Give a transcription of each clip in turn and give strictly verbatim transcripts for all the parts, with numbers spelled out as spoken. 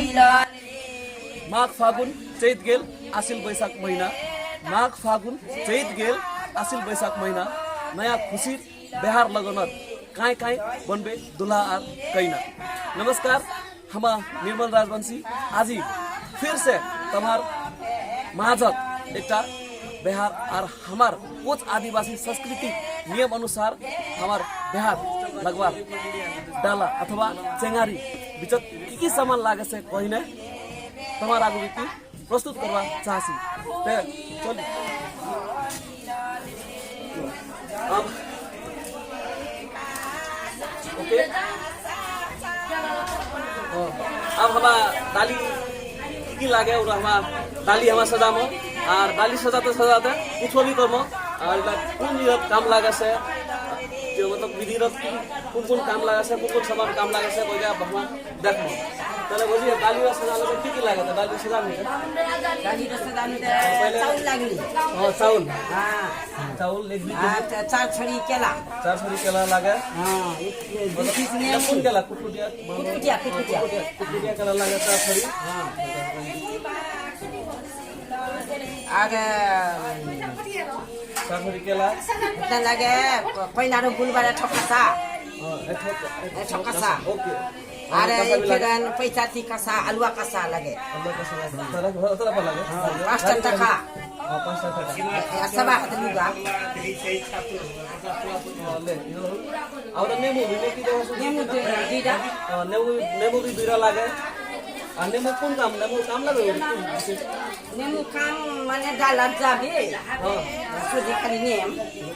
माघ फागुन चैत गेल आसिल बैशाख महिना, माघ फागुन चैत गेल आसिल बैशाख महिना, नयाँ खुसी बेहार लगनर काँय काँय बनबे दुल्हा आर कैना। नमस्कार, हमा निर्मल राजवंशी। आजी फिर से तमार माझत एकटा बेहार आर हमार कोच आदिवासी संस्कृति नियम अनुसार हमार बेहार लगवार डाला अथवा चेंगारी बिचत की की सामान लागे से कहिने तमार आगु बिती प्रस्तुत करवा चाहसी। ते चल। अब ओके। हाँ। अब हमा डाली की लागे और हमा डाली हमा सजामो। और डाली सजाते सजाते कुछ भी करमो। और इला कुन विधि काम लागे से, जो मतलब विधि रथ की कुन कुन काम लागे से, कुन कुन सामान काम लागे से, कोई का हमा देखमु। तले बोलिए, डाली रथ सजाले तो की की लागे? तो डाली रथ सजाले तो? डाली रथ सजाले तो पहिले चाउल लागली। हाँ, चाउल। हाँ। चाउल एक बीघा। हाँ, तो चार छड़ी केला। चार छड़ी केला लागे। हाँ, एक, एक मतलब, बीस में कुन केला, कुटकुटिया? कुटकुटिया, कुटकुटिया। कुटकुटिया, कुटकुटिया केला लागे, चार छड़ी। हाँ। आगे चार छड़ी केला। इतना लागे, कोइनारो गुलबारे ठोकासा। हाँ, एक ठोक-, एक ठोकासा। ओके। अरे, हाँ, कसा भी लागे? फिर पैसा थी कसा, अलुआ कसा लागे। अलुआ कसा लागे। तरह, तरह पर लागे। हाँ, पाँच टा टका। हाँ, पाँच टा टका। ए, सब हाथ लुगा। हाँ, ले, यो। और नेमु भी, नेमु की जगह से नेमु दे, दीदा। हाँ, नेमु, नेमु भी बीरा लागे। आ नेमु कुन काम, नेमु काम लागे? नेमु काम माने डाला जाबे। हाँ। सोझे खाली नेम,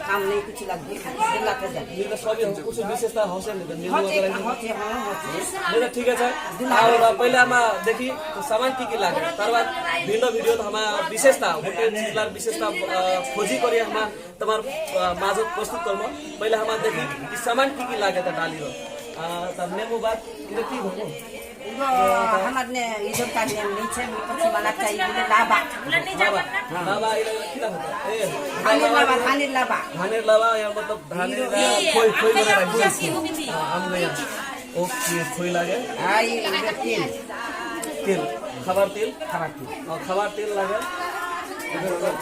काम नहीं कुछ लगे, खाली डाला पे जाबे। नहीं तो सभी हम कुछ विशेषता हसे नहीं तो नेमु होते, वगैरह नहीं। होते, हाँ, होते। नहीं तो ठीक है, अच्छा। डाला और पहले हम देखी तो सामान की की लागे। तार बाद भिन्न video तो हमार विशेषता, होटल जिल्ला विशेषता, अ, खोजी करी हमार तमार, अ, माझ प्रस्तुत करम। पहले हमार देखी कि सामान की की लागे त डाली रो। अ, त नेमु बाद इधर की हो? इधर हमार ने, इधर का नेम नहीं छे, पछि वाला चाहिए, बोले लाबा। लाबा। हाँ। लाबा, इधर, इधर किला होता? ए, धानेर लाबा, धानेर लाबा। धानेर लाबा, या मतलब धानेर, इधर, खोई, खोई वाला राखी। हाँ, हम गए। ओके, खोई लागे। हाँ, ये इधर तिल। तिल, खाबार तिल। खाबार तिल। हाँ, खाबार तिल लागे। इधर, इधर।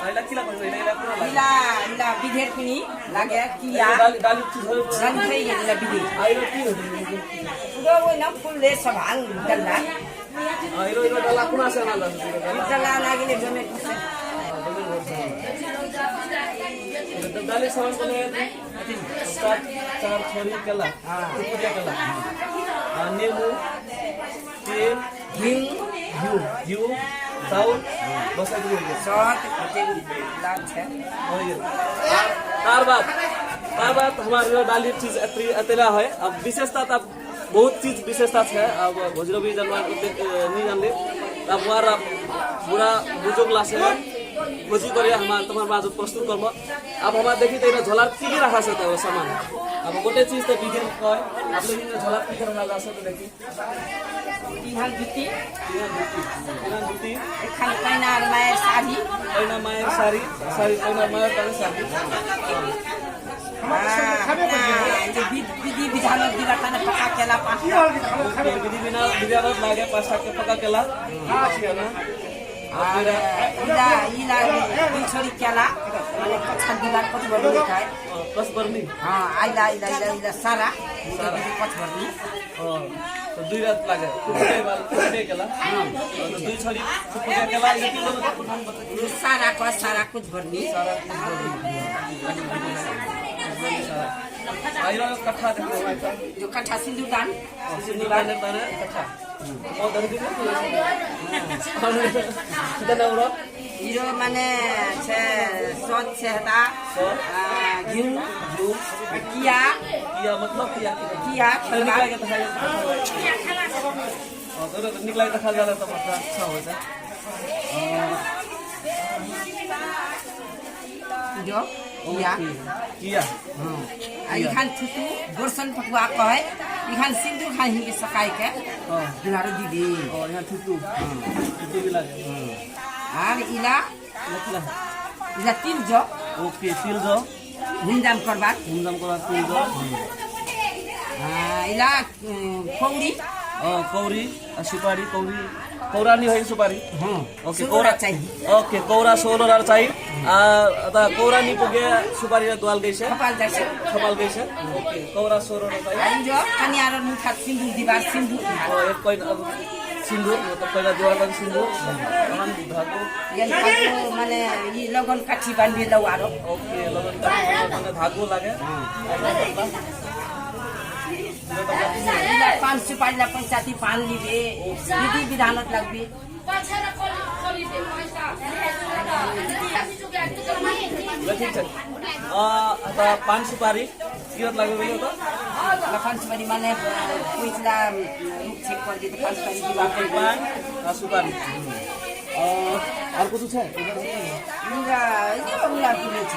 इला किला पड़बे, इला, इला पूरा लागे। इला, इला बिधेर पिनी लागे, किया। इला डाली, डाली चीज हो। डाली है ये, इला बिधेर। आ, इला की हो? पूरा वो ना फूल ले सब हाल डल्ला। आ, इला, इला डाला कुना से ना डाला? डाला लागे ले जमे कुछ। डाली सामान बने, चार, चार छड़ी केला। हाँ। कुकुरिया केला। आ, नेमु, तेल, घिउ। घिउ, घिउ, चाउर, बस एतरी हो गेल। सत, एतरी लाग छै। हो गेल। तार, तार बाद, तार बाद हमार यो डाली चीज एतरी, एतरा है। अब विशेषता त बहुत चीज विशेषता छै। अब भोजरो भी जनवा के देख, ए, नहीं जानले। अब वार अब बुरा बुजुर्ग लासे खोजी करे हमार तमार माझ प्रस्तुत करम। अब हमार देखी त इना झोलार की की राखा से त सामान। अब गोटे चीज त बिधेर कहे, अब लेकिन इना झोलार की की राखा से त देखी। इहान जुती। इहान जुती। इहान जुती। एखान कैना मायर साड़ी। कैना मायर साड़ी। साड़ी, कैना मायर तारे साड़ी। हाँ, ना, ये विध-, विधि विधान दिला तने पक्का केला पाँच टा। ओके, विधि विधान, विधि विधान लागे पाँच टा के पक्का केला। और इला, इला दुई छड़ी केला, माने कछा दिला कछ बरनी खाए। कछ बरनी? हाँ, आइला, इला, इला, इला सारा, सारा। कछ बरनी। हाँ, तो दुई रात लागे। कुकुरे वाला, कुकुरे केला। हाँ, तो दुई छड़ी कुकुरे केला, ये तीन लोग कुठान बता। ये सारा को, सारा कुछ भरनी। सारा कुछ भरनी। आ, ये लोग कट्ठा देखो, भाई साहब। जो कट्ठा सिंदूरदान। हाँ, सिंदूरदान है, बारे कट्ठा। और धर दीजिए। कितना उड़ा? इरो माने छे, सत छे हता। सत। आ, घिउ। घिउ। किया। किया मतलब किया? किया, अरे, निकला के तो है। हाँ, तो, तो निकला के तो खा जाना तो मतलब अच्छा हो जाए। हाँ। इरो, किया। ओके। किया। हाँ। आ इखान थुतु, गोरसन फटुआ कहे, इखान सिंदूर खान हिनके सकाई के, हाँ। दुलारो दीदी। हाँ, यहाँ थुतु। हाँ। थुतु भी लागे। हाँ। आर इला, इला किला? इला तिल जो। ओके, तिल जो। घुमजाम करबार। घुमजाम करबार तिल जो। हाँ, इला आ, उम्, कौडी। अ, कौडी, अ, सुपारी, कौडी। कौरा नि है सुपारी? हँ, ओके, सुपारी कौरा चाही। ओके, कौरा सोह्र चाही। आ, अता कौरा नि पुगे सुपारी दुवाल गैसे? खपाल गैसे। खपाल गैसे। ओके, कौरा सोह्र चाही। आ, यो, कन्यार मुखा सिन्दुर, दिवार सिन्दुर। अ, एक कोइन, अ, सिन्दुर, मतलब पहिला दुवार लागि सिन्दुर। अहन धागो। ये धागो, माने, ये लगन काठी बान्धे लौवारो। ओके, लगन काठी बान्धे धागो लागे। हँ। इला पान सुपारीला पैसा ती पान लिबे, विधि विधानत लागबे। ल, ठीक छ। अ, अता पान सुपारी किरत लागबे भैया त? इला पान सुपारी माने, अ, पैसला, अ, रुख छेक कर दे त पान सुपारी दिबा। ओके, पान, अ, सुपारी। अ, आर कुछ छ? इला, इला, इला कुछ छ।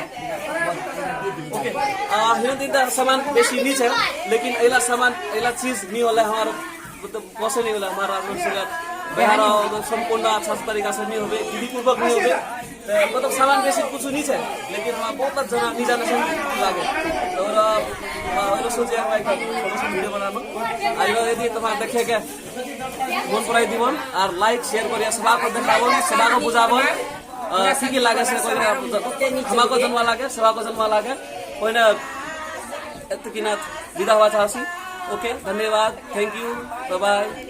ओके। अ, हिरो दिन त सामान बेसी नि छ, लेकिन इला सामान, इला चिज नि होला हमार, मतलब, कसै नि होला हमार, मतलब, बिहा सम्पन्न अच्छा तरिका से नि होबे, विधिपूर्वक नि होबे। त, मतलब, सामान बेसी कुछ नि छ, लेकिन हमार बहुत जना नि जाने से लागे। त, अ, हमार सोचे हमार एक छोटो सा भिडियो बनाबो। आ, यदि तोमार देखे के मन पराई दिबन, आर like, share करिया, सबाको देखाबन, सबाको बुझाबन। अ, की की लागे से कोई ना, हमाको जन्मा लागे, सबाको जन्मा लागे। कोई ना, एतकिना बिदा हुआ चाहसी। ओके, धन्यवाद, thank you, bye bye।